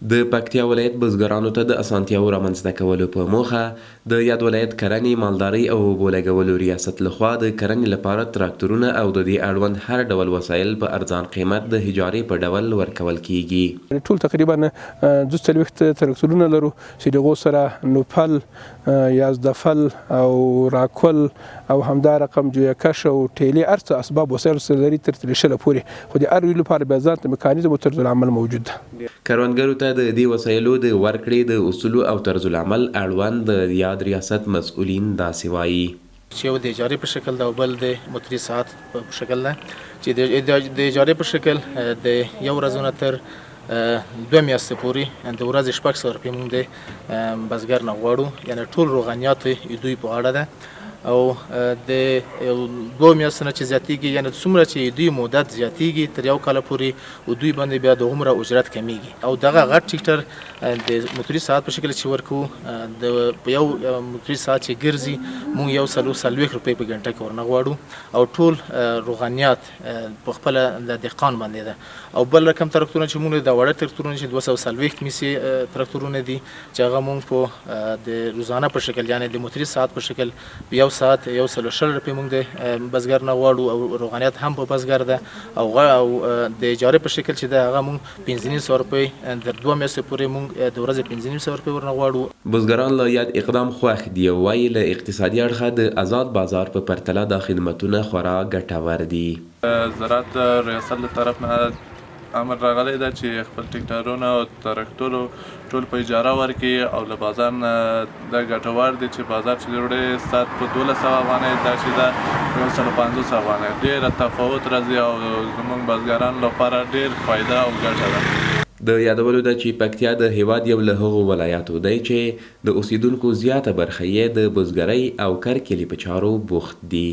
د پکتیا ولایت بزګرانو ته د اسانتیاوو رامنځته کولو په موخه د یاد ولایت کرنې، مالدارۍ او اوبو لګولو ریاست له خوا د کرنې لپاره تراکتورونه او د دې اړوند هر ډول وسایل په ارزان قیمت د اجارې په ډول ورکول کیږي. ټول تقریبا 42 تراکتورونه لرو چې د هغو سره نوپل، یازدفل او راکل او همدا رقم جویکش او ټیلې هر څه اسباب وسایل سره لري تر تریشله پورې، خو د هر یو لپاره بیا ځانته میکانیزم او طرزالعمل موجود ده. کروندګرو ته د دې وسایلو د ورکړې د اصولو او طرزالعمل اړوند د یاد ریاست مسؤلین داسې وايي. چې یو د اجارې په شکل ده او بل د متري ساعت په شکل ده، چې د اجارې په شکل د یو ورځ نه تر 2 میاشتې پورې د ورځې 600 روپۍ موږ د بزګر نه غواړو، یعنې ټول روغنیات یې دوی په غاړه ده. او د 2 میاشتو نه چې زیاتېږي، یعنې څومره چې دوی مدت زیاتېږي تر یو کاله پورې او دوی باندې بیا دغومره اجرت کمیږي. او دغه غټ ټریکټر د موتوري ساعت په شکل چې ورکوو، د په یو موتوري ساعت چې ګرځي موږ 140 روپۍ په ګنټه کې ورنه غواړو، او ټول روغنیات په خپله د دهقان باندې ده. او بل رقم تراکتورونه چې موږ دا واړه تراکتورونه چې 240 میسي تراکتورونه دي، چې هغه موږ په د روزانه په شکل یعنې د موتوري ساعت په شکل یو ساعت 120 روپۍ موږ د بزګر نه غواړو، او روغنیات هم په بزګر ده. او د اجارې په شکل چې ده هغه موږ 550 روپۍ تر 2 میاشتې پورې موږ د ورځې 550 روپۍ ورنه غواړو. بزګران له یاد اقدام خوښ دي او وایي له اقتصادي اړخه د ازاد بازار په پرتله دا خدمتونه خورا ګټور دي. زراعت ریاست له طرف نه امر راغلی ده چې خپل ټریکټرونه او تراکتورو ټول په اجاره ورکړي، او له بازار نه دا ګټور دی چې بازار چې وړي ساعت په 1200 افغانۍ، دا چې ده 150 افغانۍ، ډېره تفاوت راځي او زموږ بزګرانو لپاره ډېر فایده او ګټه ده. د یادولو ده چې پکتیا د هېواد یو له هغو ولایاتو دی چې د اوسېدونکو زیاته برخه یې د بزګرۍ او کرکیلې په چارو بوخت دي.